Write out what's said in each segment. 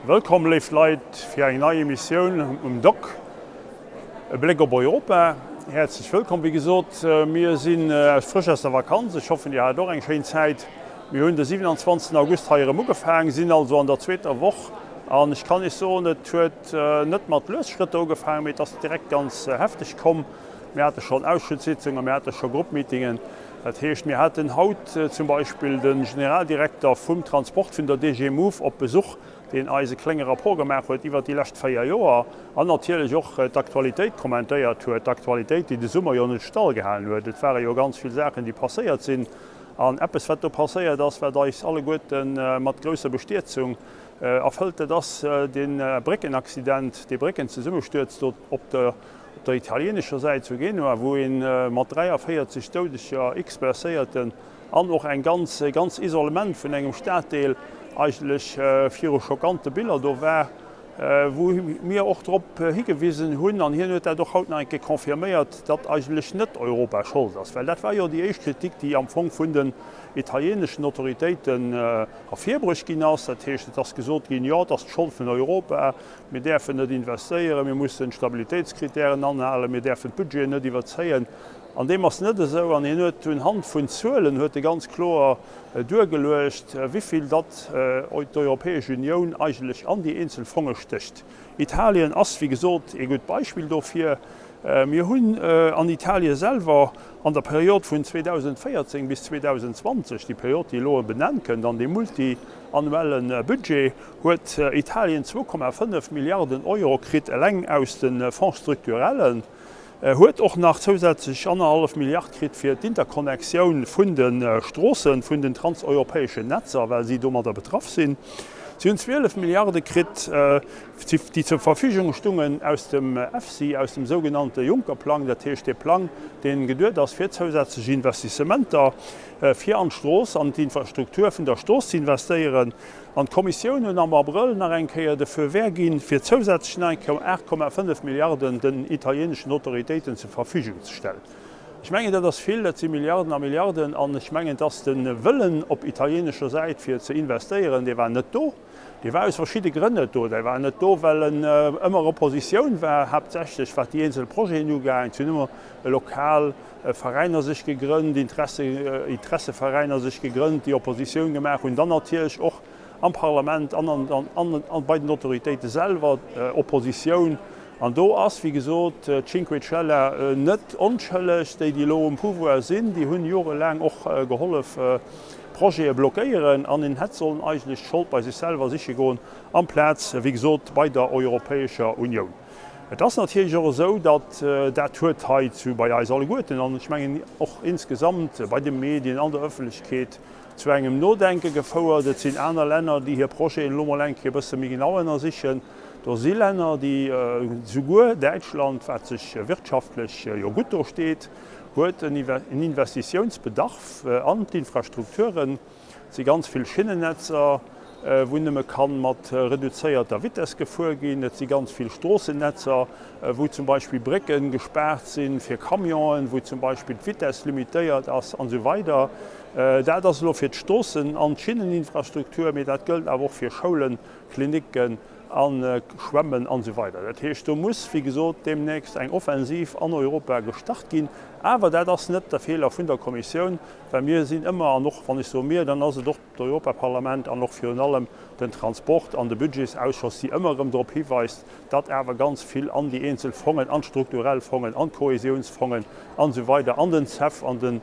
Wëllkomm léif Leit fir eng nei Emissioun um Dock, e Bléck op Europa. Häerzlech wëllkomm. Wéi gesot, mir si frësch aus der Vakanz. Ech hoffen Dir hat och eng schéin Zäit. Mir hunn de 27 August hei erëm ugefaang, sinn also an der zweeter Woch an ech kann Iech soen, et huet net mat lues Schrëtter ugefaangen, mee et ass direkt ganz hefteg komm. Mir hate schonn Ausschusssitzungen, mir hate scho Gruppmeetingen. Dat heescht, mir haten haut zum Beispill de Generaldirekter vum Transport vun der DG Move op Besuch, deen eis e klénge Rapport gemaach huet iwwert déi lescht 4 Joer an natierlech och d'Aktualitéit kommentéiert huet, d'Aktualitéit, déi de Summer jo net stallgehalen huet. Et ware jo ganz vill Saachen, déi passéiert sinn. An eppes, wat do passéiert ass, wat eis alleguerte mat grousser Bestierzung erfëllt, dat ass dee Bréckenaccident, dee Bréckenzesummestuerz do op der Op der italienescher Säit zu Genua, wou ee mat 43 Doudeger, x Blesséierten an och eng ganz e ganz Isolement vun engem Staddeel eigentlech viru schockante Biller do war, wou mir och drop higewisen hunn, an hien huet dat och haut nach eng Kéier confirméiert, datt eigentlech net Europa Schold ass. Well dat war jo déi éischt Kritik, déi am Fong vun den italieneschen Autoritéiten ervirbruecht ginn ass. Dat heescht, et ass gesot ginn, jo, et ass d'Schold vun Europa, Mir däerfen net investéieren, mir mussen d'Stabilitéitskritären anhalen, mir däerfen d'Budgeten net iwwerzéien. An deem ass net esou. An hien huet un Hand vun Zuelen huet e ganz kloer duergeluecht, wivill datt d'Europäesch Unioun eigentlech an déi eenzel Fonge stécht. Italien ass, wéi gesot, ee gutt Beispill dofir. Mir hunn an Italie selwer an der Period vun 2014 bis 2020, déi Period, déi elo op en Enn kënnt, an deem multiannuelle Budget, huet Italien 2,5 Milliarden Euro kritt eleng aus de Fonds structurellen, huet och nach zousätzlech annerhallef Milliard kritt fir d'Interconnectioun vun de Stroossen, vun den transeuropäeschen Netzer, well si domadder betraff sinn. Si hunn 12 Milliarde kritt, déi zur Verfügung stungen aus dem EFSI, aus dem sougenannte Juncker-Plang, dat heescht dee Plang, dee geduet ass fir zousätzlech Investissementer fir an d'Strooss, an d'Infrastruktur vun der Strooss ze investéieren. An d'Kommissioun hunn am Abrëll nach eng Kéier de Feu vert ginn, fir zousätzlech nach eng Kéier 8,5 Milliarden den italieeneschen Autoritéiten zur Verfügung ze stellen. Ech mengen, dat ass vill, dat si Milliarden a Milliarden. An ech mengen, dass de Wëllen op italienescher Säit, fir ze investéieren, dee war net do. Dee war aus verschidde Grënn net do. Dee war net do, well en ëmmer Oppositioun war, haaptsächlech wat déi eenzel Projeten ugaang. Et hunn ëmmer lokal Veräiner sech gegrënnt, Interesseveräiner sech gegrënnt, déi Oppositioun gemaach hunn, dann natierlech och am Parlament an an bei den Autoritéite selwer Oppositioun. An do ass, wéi gesot, d'Cinque Cella net onschëlleg. Déi, déi elo um Pouvoir sinn, déi hunn jorelaang och gehollef Projete blockéieren an en hätt sollen eigentlech d'Schold bei sech selwer siche goen, amplaz, wéi gesot, bei der Europäescher Unioun. Et ass natierlech och esou, datt dat huet hei zu bei eis alleguerten, an ech mengen och insgesamt bei de Medien, an der Öffentlechkeet, zu engem Nodenke gefouert. Et sinn aner Länner, déi hir Projeten elo mol eng Kéier e bësse méi genau ënnersichen. Do si Länner, déi, souguer Däitschland, wat sech wirtschaftlech jo gutt do steet, huet en Investitiounsbedarf an d'Infrastrukturen. Et si ganz vill Schinnennetzer, wou nëmme ka mat reduzéierter Vitess gefuer ginn. Et si ganz vill Stroossenetzer, wou zum Beispill Brécke gespaart si fir Camionen, wou zum Beispill d'Vitess limitéiert ass an esou weider. Dat ass elo fir d'Stroossen an d'Schinneninfrastruktur, mee dat gëllt awer och fir Schoulen, Klinicken a Schwämmen an esou weider. Dat heescht, do muss, wéi gesot, deemnächst eng Offensiv an Europa gestart ginn. Awer dat ass net de Feeler vun der Kommissioun, well mir sinn ëmmer, an och wann ech soe mir, dann ass et och d'Europaparlament an och virun allem den Transport an de Budgetsausschoss, déi ëmmer erëm drop hiweist, datt awer ganz vill an déi eenzel Fongen, an d'strukturell Fongen, an d'Kohäsiounsfongen an esou weider, an den CEF, an de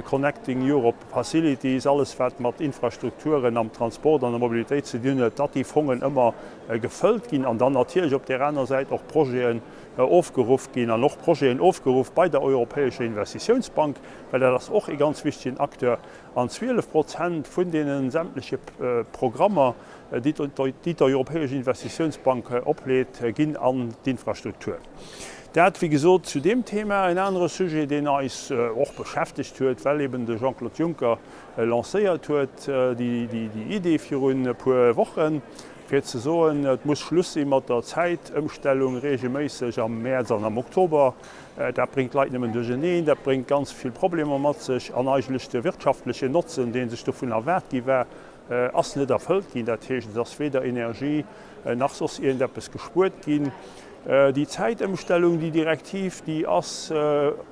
Connecting Europe Facilities, alles wat mat Infrastrukturen am Transport an der Mobilitéit ze dinn huet, datt déi Fongen ëmmer gefëllt ginn an dann natierlech op där aner Säit och Projeten ofgeruff ginn an och Projeten ofgeruff bei der Europäescher Investitiounsbank, well dat ass och ee ganz wichtegen Acteur. An 12 Prozent vun deene sämtleche Programmer, déi d'Europäesch Investitiounsbank opleet, ginn an d'Infrastruktur. Dat, wéi gesot, zu deem Thema. En anere Sujet, deen eis och beschäftegt huet, well eben de Jean-Claude Juncker lancéiert huet, déi Idee virun e puer Wochen, fir ze soen, et muss Schluss si mat der Zäitëmstellung reegelméisseg am Mäerz an am Oktober. Dat bréngt d'Leit nëmmen duercherneen, dat bréngt ganz vill Problemer mat sech an eigentlech de wirtschaftlechen Notzen, dee sech dovun erwaart gi war. ass net erfëllt ginn. Dat heescht, et ass weder Energie nach soss iergendeppes gespuert ginn. Déi Zäitëmstellung, déi Direktiv, déi ass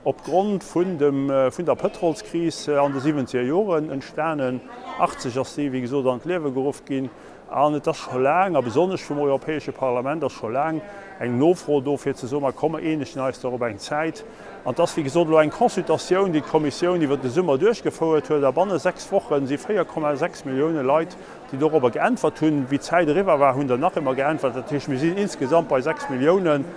opgrond vun dem, vun der Pëtrolskris an de siwwenzeger Joren entstanen. 80 ass déi, wéi gesot, an d'Liewe geruff ginn. An et ass scho laang, a besonnesch vum Europäesche Parlament ass scho laang eng Nofro do, fir ze soen, Ma komm, mer eenegen eis dach op eng Zäit. An et ass, wéi gesot, elo eng Consultatioun, déi d'Kommissioun iwwert de Summer duerchgefouert huet. A banne 6 Woche si 4,6 Millioune Leit déi dorobber geäntwert hunn. Wéi d'Zäit eriwwer war, hunn der nach ëmmer geäntwert. Dat heescht, mir sinn insgesamt bei 6 Milliounen.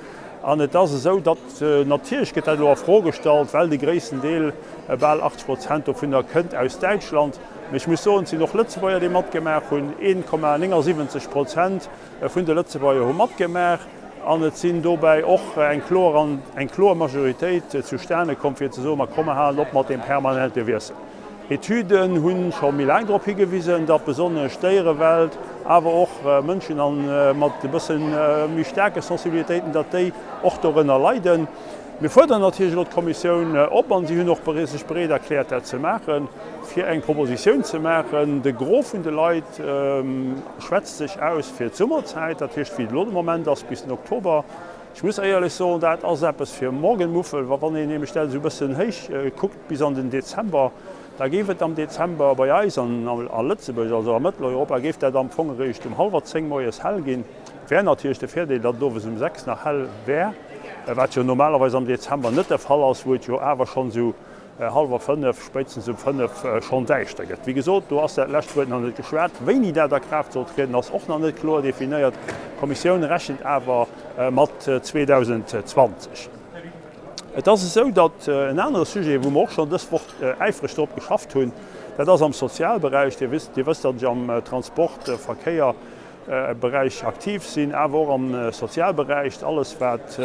An et ass esou, datt, natierlech gëtt dat elo a Fro gestallt, well de gréissten Deel, bal 80 Prozent dovunner, kënnt aus Däitschland. Mee ech muss soen, et sinn och Lëtzebuerger, déi matgemaach hunn. 1,79 Prozent vun de Lëtzebuerger hu matgemaach. An et sinn dobäi och eng kloer an eng kloer Majoritéit zustane komm, fir ze soen, Mer komme halen op mat deem permanente Wiessel. Etüden hu scho méi laang drop higewisen, datt besonnesch d'Déierewelt, awer och Mënschen mat e bësse méi staarke Sensibilitéiten, datt déi och dorënner leiden. Mir fuerderen natierlech elo d'Kommissioun op, an si hunn och sech bereet erkläert, dat ze maachen, fir eng Propositioun ze maachen. De Gros vun de Leit schwätzt sech aus fir d'Summerzäit, dat heescht wéi et elo de Moment ass, bis den Oktober. Ech muss éierlech soen, dat ass eppes fir Morgenmuffel, wa wann een nämlech dat esou e bëssen héich kuckt bis an den Dezember, da géif et am Dezember bei eis an a Lëtzebuerg, also a Mëtteleuropa, géif dat am Fong eréischt um hallwer 10 moies hell ginn. Wär natierlech de Virdeel, datt et owes um 6 nach hell wär, wat jo normalerweis am Dezember net de Fall ass, wou et jo awer schonn esou hallwer 5, spéitstens um 5 schonn däischter gëtt. Wéi gesot, do ass dat lescht Wuert nach net geschwat. Wéini dat a Kraaft soll trieden, ass och nach net kloer definéiert. D'Kommissioun rechent awer mat 2020. Et ass esou, datt en anere Sujet, wou mer och schonn dës Woch äifreg drop geschafft hunn, dat ass am Sozialberäich. Dir wësst, datt ech am Transport, Verkéier, Beräich aktiv sinn, awer och am Sozialberäich, alles wat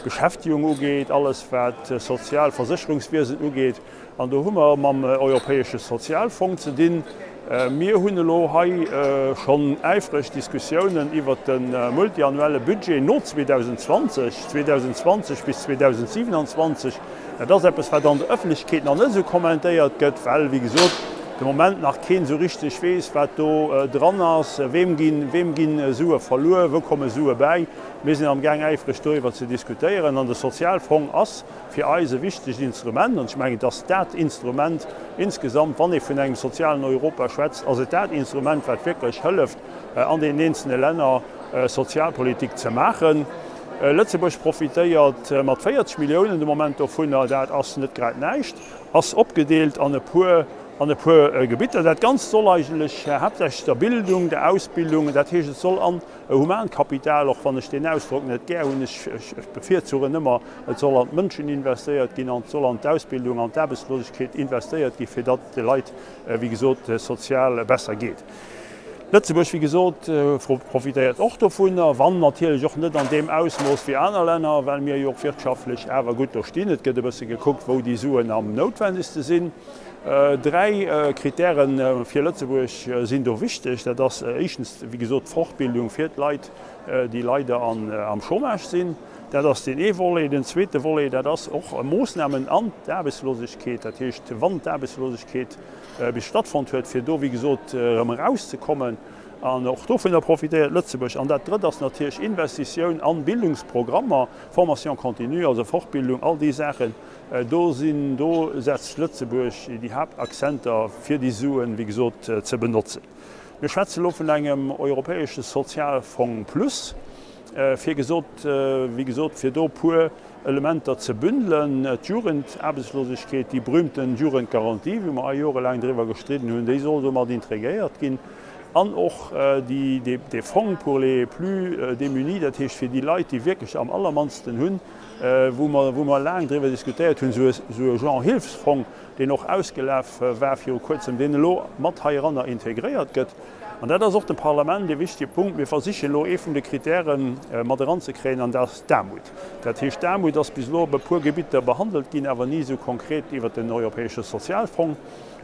Beschäftigung ugeet, alles wat Sozialversécherungswiesen ugeet. An do hu mer mam Europäesche Sozialfong ze dinn. Mir hunn elo hei schonn äifreg Diskussiounen iwwert de multiannuelle Budget no 2020, 2020 bis 2027. Dat ass eppes, wat an der Ëffentlechkeet nach net esou kommentéiert gëtt, well, wéi gesot, de Moment nach keen esou richteg weess, wat do dran ass, weem ginn, weem gi Sue verluer, wou komme Sue bäi. Mir sinn amgaang äifreg doriwwer ze diskutéieren. An de Sozialfong ass fir eis e wichtegt Instrument. An ech mengen, et ass dat Instrument insgesamt, wann ee vun engem sozialen Europa schwätzt, ass et dat Instrument, wat wierklech hëlleft, an deenen eenzelne Länner Sozialpolitik ze maachen. Lëtzebuerg profitéiert mat 40 Milliounen de Moment dovunner, dat ass net grad näischt, ass opgedeelt an e puer an e puer Gebitter. Dat Ganzt soll eigentlech haaptsächlech der Bildung, der Ausbildung, dat heescht et soll an e Humankapital, och wann ech deen Ausdrock net gär hunn, ech bevirzugen ëmmer, et soll an d'Mënschen investéiert ginn an et soll an d'Ausbildung, an d'Aarbechtslosegkeet investéiert gi fir datt de Leit, wéi gesot, sozial besser geet. Lëtzebuerg, wéi gesot, profitéiert och dovunner, wann natierlech och net an deem Ausmooss wéi aner Länner, well mir jo och wirtschaftlech awer gutt do stinn. Et gëtt e bësse gekuckt, wou déi Suen am noutwendegste sinn. Dräi Kritäre fir Lëtzebuerg sinn do wichteg. Dat ass éischtens, wéi gesot, d'Fortbildung fir d'Leit, déi leider am Chômage sinn. Dat ass deen ee Volet. Den zweete Volet, dat ass och Moossnamen an d'Aarbechtslosegkeet, dat heescht, wann d'Aarbechtslosegkeet bis stattfonnt huet, fir do, wéi gesot, erëm erauszekommen. An och dovunner profitéiert Lëtzebuerg. An dat Drëtt ass natierlech Investitioun an Bildungsprogrammer, Formation continue, also Fortbildung, all déi Saachen. Do sinn, do setzt Lëtzebuerg déi Haaptakzenter, fir déi Suen, wéi gesot, ze benotzen. Mir schwätze elo vun engem europäesche Sozialfong plus, fir gesot, wéi gesot, fir do e puer Elementer ze bündelen. D'Jugendaarbechtslosegkeet, déi berühmten Jugendgarantie, wou mer jorelaang driwwer gestridden hunn, déi soll domat integréiert ginn. An och dee Fonds pour les plus démunis, dat heescht fir déi Leit, déi wierklech am allermannsten hunn, wou mer, wou mer laang driwwer diskutéiert hunn, esou e Genre Hilfsfong, deen och ausgelaf war viru Kuerzem, deen elo mat heiranner integréiert gëtt. An dat ass och dem Parlament ee wichtige Punkt. Mir versichen elo ee vun de Kritäre mat eranzekréien, an dat ass d'Aarmut. Dat heescht, d'Aarmut ass bis elo op e puer Gebitter behandelt ginn, awer ni esou konkret iwwert den Europäesche Sozialfong.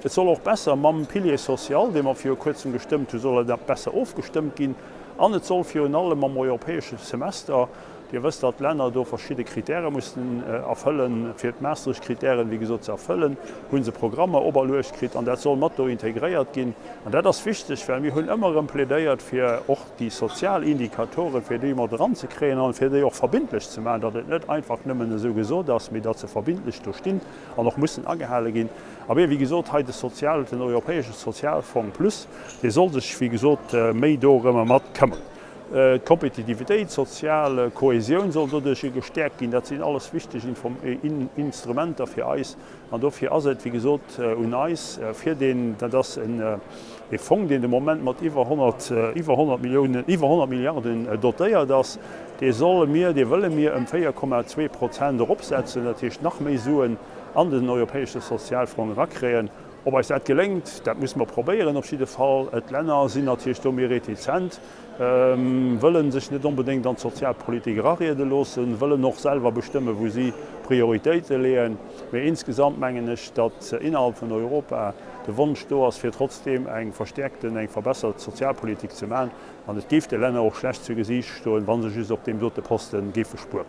Et soll och besser mam Pilier social, dee mer viru Kuerzem gestëmmt hunn, soll et besser ofgestëmmt ginn. An et soll virun allem mam Europäesche Semester. Dir wësst, datt d'Länner do verschidde Kritäre mussen erfëllen. Fir d'Maastricht-Kritären, wéi gesot, ze erfëllen, hu se Programmer operluecht kritt an dat soll mat do integréiert ginn. An dat ass wichteg, well mir hunn ëmmer erëm plädéiert, fir och déi sozial Indikatoren, fir déi mat eranzekréien an fir déi och verbindlech ze maachen, datt et net einfach nëmmen esou gesot ass, mee datt se verbindlech do stinn an och mussen agehale ginn. A wéi gesot, hei de Sozial, den Europäesche Sozialfong plus, dee soll sech, wéi gesot, méi dorëmmer mat këmmeren. D'Kompetitivitéit, d'sozial Kohäsioun soll doduerch gestäerkt ginn. Dat sinn alles wichteg Instrumenter fir eis. An dofir ass et, wéi gesot, un eis, fir deen, dat ass e Fong, deen de Moment mat iwwer 100, iwwer 100 Milliounen, iwwer 100 Milliarden dotéiert ass, dee solle mir, dee wëlle mir ëm 4,2 Prozent eropsetzen, dat heescht nach méi Suen an den Europäesche Sozialfong erakréien. Ob eis dat geléngt, dat musse mer probéieren. Op jidde Fall, d'Länner sinn natierlech do méi retizent, wëlle sech net onbedéngt an d'Sozialpolitik erariede loossen, wëllen och selwer bestëmmen, wou si Prioritéite leeën. Mee insgesamt mengen ech, datt innerhalb vun Europa de Wonsch do ass, fir trotzdeem eng verstäerkten, eng verbessert Sozialpolitik ze maachen. An et géif de Länner och schlecht zu Gesiicht stoen, wa se just op deem dote Poste géife spueren.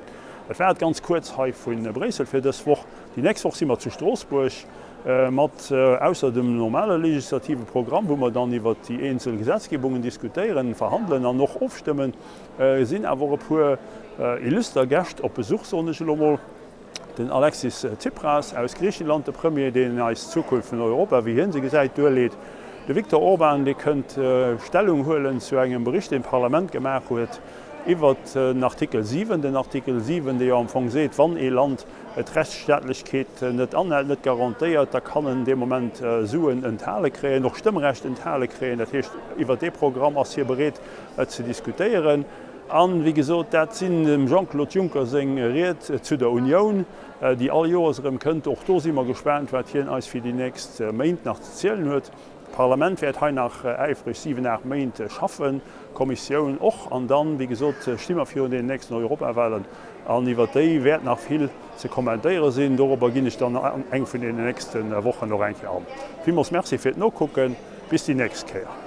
Dat war et ganz kuerz hei vu Bréissel fir dës Woch. Déi nächst Woch si mer zu Stroossbuerg. Mat ausser dem normale legislative Programm, wou mer dann iwwert déi eenzel Gesetzgebungen diskutéieren, verhandelen an och ofstëmmen, sinn awer och e puer illuster Gäscht op Besuch, soen ech elo mol. Den Alexis Tsipras aus Griichenland, de Premier, deen eis d'Zukunft vun Europa, wéi hien se gesäit, duerleet. De Viktor Orban, dee kënnt Stellung huelen zu engem Bericht, deen d'Parlament gemaach huet iwwert den Artikel 7. Den Artikel 7, dee jo am Fong seet, wann ee Land d'Rechtsstaatlechkeet net anhält, net garantéiert, da kann en dee Moment Suen enthale kréien, och Stëmmrecht enthale kréien. Dat heescht, iwwert dee Programm ass hie bereet ze diskutéieren. An, wéi gesot, dat sinn dem Jean-Claude Juncker seng Ried zu der Unioun, déi all Joers erëm kënnt. Och do si mer gespaant, wat hien eis fir déi nächst Méint nach ze zielen huet. D'Parlament wäert hei nach äifreg 7, 8 Méint schaffen, d'Kommissioun och. An dann, wéi gesot, sti mer virun deenen nächsten Europawahlen an iwwert déi wäert nach vill ze kommentéiere sinn. Dorobber ginn ech dann eng vun deenen nächste Wochen och eng Kéier an. Villmools Merci fir d'Nokucken. Bis déi nächst Kéier.